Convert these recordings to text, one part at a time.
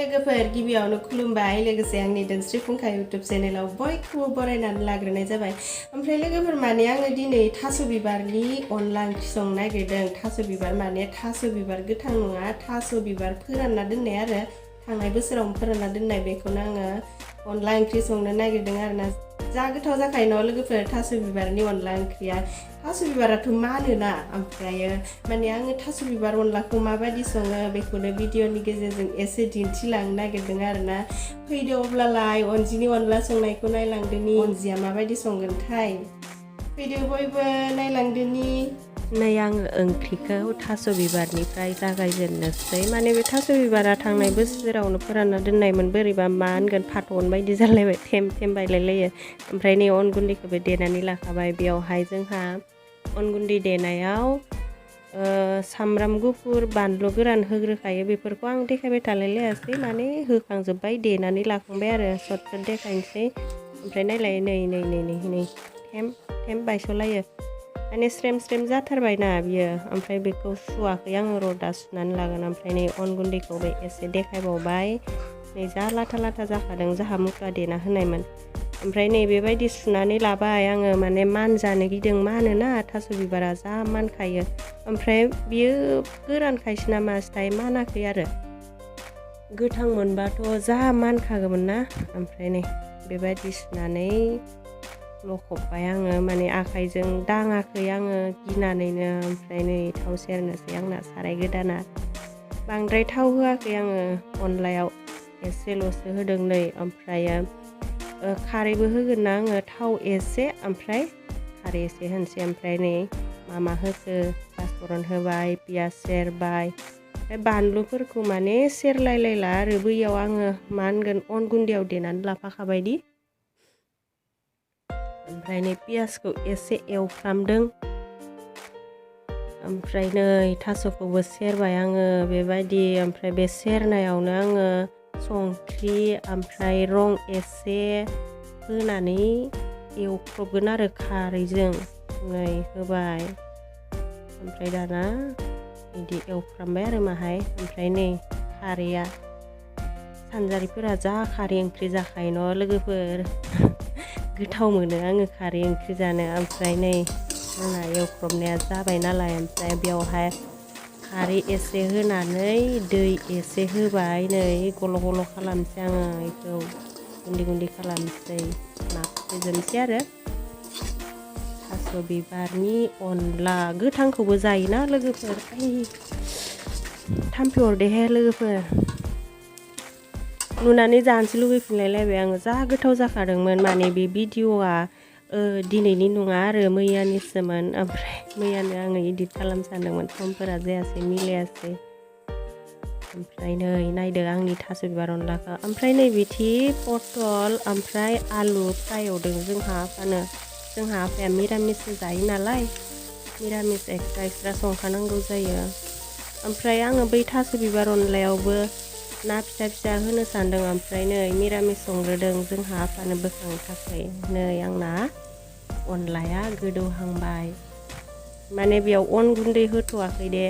लोगोफोर गिबियावनो खुलुमबाय लोगोसे आंनि धोनस्रि फुंखा यूट्यूब चेनेलाव बयखौबो बरायनानै लाग्रोनाय जाबाय। ओमफ्राय लोगोफोर माने आङो दिनै थास' बिबारनि अनला ओंख्रि संनो नागिरदों। थास' बिबार माने थास' बिबार गोथां नङा, थास' बिबार फोरानना दोननाय आरो थांनाय बोसोरावनो फोरानना दोननाय, बेखौनो आङो अनला ओंख्रि संनो नागिरदों आरोना। जा गोथाव जाखायो न' लोगोफोर थास' बिबारनि अनला ओंख्रिया। थास' बिबाराथ' मानोना, ओमफ्रायो माने आङो थास' बिबार अनलाखौ माबायदि सङो बेखौनो भिडिअनि गेजेरजों एसे दिन्थिलांनो नागिरदों आरोना। फैदो अब्लालाय अनजिनि अनला संनायखौ नायलांदोनि। अनजिया माबायदि संगोनथाय, फैदो बयबो नायलांदोनि। नै आङो ओंख्रिखौ थास' बिबारनिफ्राय जागायजेननोसै। माने बे थास' बिबारा थांनाय बोसोरावनो फोरानना दोननायमोन, बोरैबा मा होनगोन फाथन बायदि जालायबाय, थेम थेम बायलायलायो। ओमफ्राय नै अन गुन्दैखौबो देनानै लाखाबाय। बेयावहाय जोंहा अन गुन्दै देनायाव सामब्राम गुफुर बानलु गोरान होग्रोखायो। बेफोरखौ आं देखायबाय थालायलायासै, माने होखांजोब्बाय, देनानै लाखांबाय आरो सर्ट सर्ट देखायनोसै। ओमफ्राय नायलाय नै थेम थेम बायस'लायो, माने स्रेम स्रेम जाथारबायना बियो। ओमफ्राय बेखौ सुवाखै आङो, रदा सुनानै लागोन। ओमफ्राय नै अन गुन्दैखौबो एसे देखायबावबाय। नै जा लाथा लाथा जाखादों, जाहा मुगा देना होनायमोन। ओमफ्राय नै बेबायदि सुनानै लाबाय आङो, माने मानजानो गिदों, मानोना थास' बिबारा जा मानखायो। ओमफ्राय बियो गोरानखायसो ना मासथाय मानाखै आरो, गोथां मोनबाथ' जा मानखागौमोन ना। ओमफ्राय नै बेबायदि सुनानै लखबबाय आङो, माने आखाइजों दाङाखै आङो गिनानैनो। ओमफ्राय नै थाव सेरनोसै आंना साराय गोदाना। बांद्राय थाव होआखै आङो अनलायाव, एसेल'सो होदों नै। ओमफ्रायो खारैबो होगोन ना आङो, थाव एसे ओमफ्राय खारै एसे होनोसै। ओमफ्राय नै मा होखो, पासफुरन होबाय, पियास सेरबाय। ओमफ्राय बानलुफोरखौ माने सेरलायलायला आरो, बैयाव आङो मा होनगोन अन गुन्दैयाव देनानै लाफाखाबायदि। ओमफ्राय नै पियासखौ एसे एवफ्रामदों। ओमफ्राय नै थास'खौबो सेरबाय आङो बेबायदि। ओमफ्राय बे सेरनायावनो आङो संख्रि ओमफ्राय रं एसे होनानै एवख्रबगोन आरो खारैजों। नै होबाय, ओमफ्राय दाना बिदि एवफ्रामबाय आरो माहाय। ओमफ्राय नै खारैया, सानजारिफोरा जा खारै ओंख्रि जाखायो न' लोगोफोर। गोथाव मोनो आङो खारै ओंख्रि जानो। ओमफ्राय नै जोंना एवख्रबनाया जाबाय नालाय, ओमफ्राय बेवहाय खारै एसे होनानै दै एसे होबाय। नै गल' गल' खालामसै आङो, बेखौ गुन्दै गुन्दै खालामसै, नाफ्लेजोबनोसै आरो। थास' बिबारनि अनला गोथांखौबो जायोना लोगोफोर। आइ थाम्फै अरदोहाय लोगोफोर, नुनानै जानोसै लुगैफिनलायलायबाय आङो, जा गोथाव जाखादोंमोन। माने बे भिडिअ'आ दिनैनि नङा आरो मैयानिसोमोन। ओमफ्राय मैयानो आङो इडिट खालामनो सानदोंमोन, समफोरा जायासै, मिलायासै। ओमफ्राय नै नायदो आंनि थास' बिबार अनलाखौ। ओमफ्राय नै बिथि पटल ओमफ्राय आलु फ्राय एवदों जोंहा आफानो। जोंहा आफाया मिरामिसबो जायो नालाय, मिरामिस एक्सट्रा एक्सट्रा संखानांगौ जायो। ओमफ्राय आङो बै थास' बिबार अनलायावबो ना फिसा फिसा होनो सानदों। ओमफ्राय नै मिरामिस संग्रोदों जोंहा आफानो बोखांनो थाखाय। नै आंना अनलाया गोदौहांबाय, माने बेयाव अन गुन्दै होथ'वाखै दे,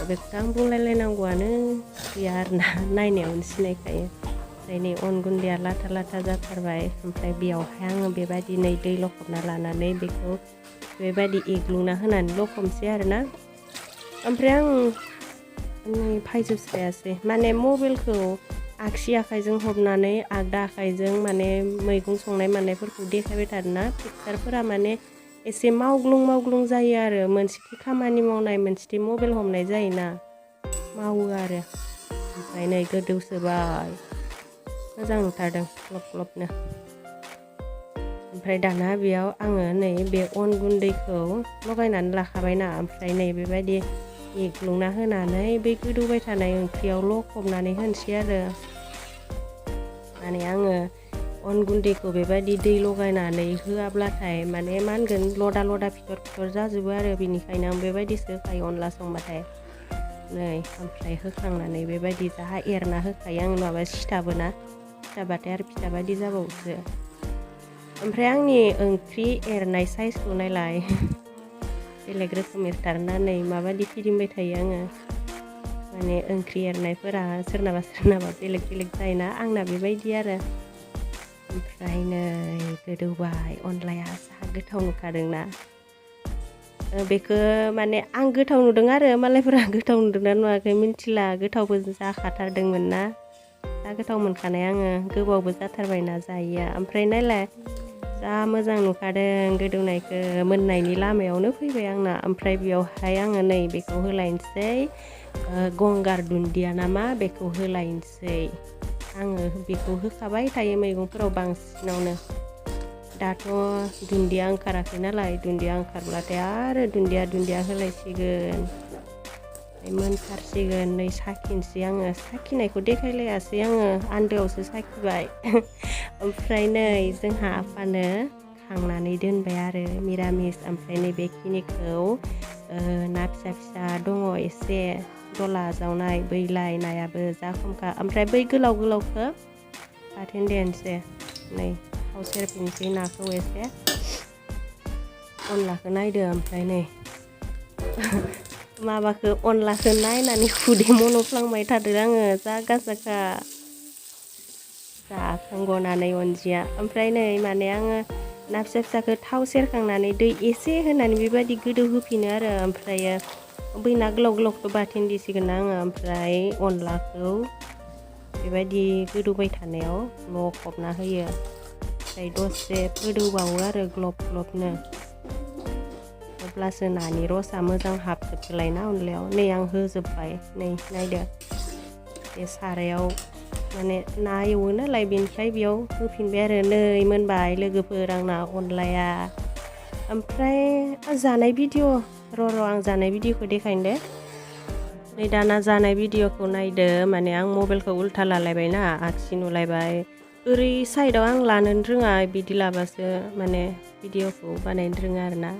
बेखौथ' आं बुंलायलायनांगौआनो गैया आरोना, नायनायावनो सिनायखायो। ओमफ्राय नै अन गुन्दैया लाथा लाथा जाथारबाय। ओमफ्राय बेयावहाय आङो बेबायदि नै दै लखबना लानानै बेखौ बेबायदि एग्लुंना होनानै लखबनोसै आरोना। ओमफ्राय आं नै फायजोबस्रायासै, माने मबाइलखौ आगसि आखाइजों हमनानै आगदा आखाइजों माने मैगं संनाय मानायफोरखौ देखायबाय थादोंना। पिकचारफोरा माने एसे मावग्लुं मावग्लुं जायो आरो, मोनसेथि खामानि मावनाय मोनसेथि मबाइल हमनाय जायोना, मावो आरो। ओमफ्राय नै गोदौसोबाय, मोजां नुथारदों ग्लब ग्लबनो। ओमफ्राय दाना बेयाव आङो नै बे अन गुन्दैखौ लगायनानै लाखाबायना। ओमफ्राय नै बेबायदि एग्लुंना होनानै बै गोदौबाय थानाय ओंख्रियाव लखबनानै होनोसै आरो। माने आङो अन गुन्दैखौ बेबायदि दै लगायनानै होआब्लाथाय माने मा होनगोन लदा लदा फिथर फिथर जाजोबो आरो, बेनिखायनो आं बेबायदिसो होखायो अनला संबाथाय। नै ओमफ्राय होखांनानै बेबायदि जाहा एरना होखायो आं, नङाबा सिथाबोना, सिथाबाथाय आरो फिथा बायदि जाबावोसो। ओमफ्राय आंनि ओंख्रि एरनाय साइजखौ नायलाय, बेलेग रोखोम एरथारना नै माबायदि फिदिंबाय थायो आङो। माने ओंख्रि एरनायफोरा सोरनाबा बेलेग जायोना आंना बेबायदि आरो ओमफ्राय नै गोदौबाय अनलाया जा गोथाव नुखादोंना बेखौ माने आं गोथाव नुदों आरो मालायफोरा गोथाव नुदोंना नुवाखै मिन्थिला गोथावबो जाखाथारदोंमोन ना जा गोथाव मोनखानाय आङो गोबावबो जाथारबायना जायैया ओमफ्राय नायलाय जा मोजां नुखादों गोदौनायखौ मोननायनि लामायावनो फैबाय आंना ओमफ्राय बेयावहाय आङो नै बेखौ होलायनोसै गंगार दुन्दिया नामा बेखौ होलायनोसै आङो बेखौ होखाबाय थायो मैगंफोराव बांसिनावनो दाथ' दुन्दिया ओंखाराखै नालाय दुन्दिया ओंखारब्लाथाय आरो दुन्दिया होलायसिगोन मोनथारसिगोन नै साखिनोसै आङो साखिनायखौ देखायलायासै आङो आन्दोआवसो साखिबाय ओमफ्राय नै जोंहा आफानो खांनानै दोनबाय आरो मिरामिस ओमफ्राय नै बेखिनिखौ ना फिसा दङ एसे दला जावनाय बैलाय नायाबो जा खमखा ओमफ्राय बै गोलावखौ बाथोन देनोसै नै थाव सेरफिनसै नाखौ एसे अनलाखौ नायदो ओमफ्राय नै माबाखौ अनलाखौ नायनानै खुदै मन'फ्लांबाय थादों आङो जा गाजाखा जाखांगनानै अनजिया ओमफ्राय नै माने आङो ना फिसाखौ थाव सेरखांनानै दै एसे होनानै बेबायदि गोदौ होफिनो आरो ओमफ्रायो बै ना गोलावखौ बाथोन देसिगोन आङो ओमफ्राय अनलाखौ बेबायदि गोदौबाय थानायाव लखबना होयो ओमफ्राय दसे गोदौबावो आरो ग्लब अब्लासो नानि रसा मोजां हाबजोबलायना अनलायाव नै आं होजोब्बाय नै नायदो बे सारायाव माने ना एवो नालाय बेनिफ्राय बेयाव होफिनबाय आरो नै मोनबाय लोगोफोर आंना अनलाया ओमफ्राय जानाय भिडिअ र' आं जानाय भिडिअखौ देखायनो दे नै दाना जानाय भिडिअखौ नायदो माने आं मबाइलखौ उल्था लालायबायना आगसि नुलायबाय ओरै साइडआव आं लानो रोङा बिदि लाबासो माने भिडिअखौ बानायनो रोङा आरोना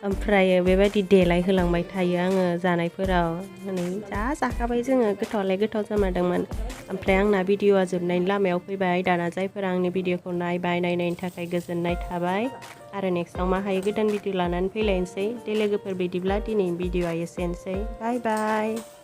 ओमफ्राय बेबायदि देलाय होलांबाय थायो आङो जानायफोराव नै जा जाखाबाय जोङो गोथावआलाय गोथाव जामारदोंमोन ओमफ्राय आंना भिडिअआ जोबनायनि लामायाव फैबाय दाना जायफोरा आंनि भिडिअखौ नायनायनि थाखाय गोजोननाय थाबाय आरो नेक्स्टआव मा हायो गोदान भिडिअ लानानै फैलायनोसै दे लोगोफोर बिदिब्ला दिनैनि भिडिअआ एसेनोसै बाय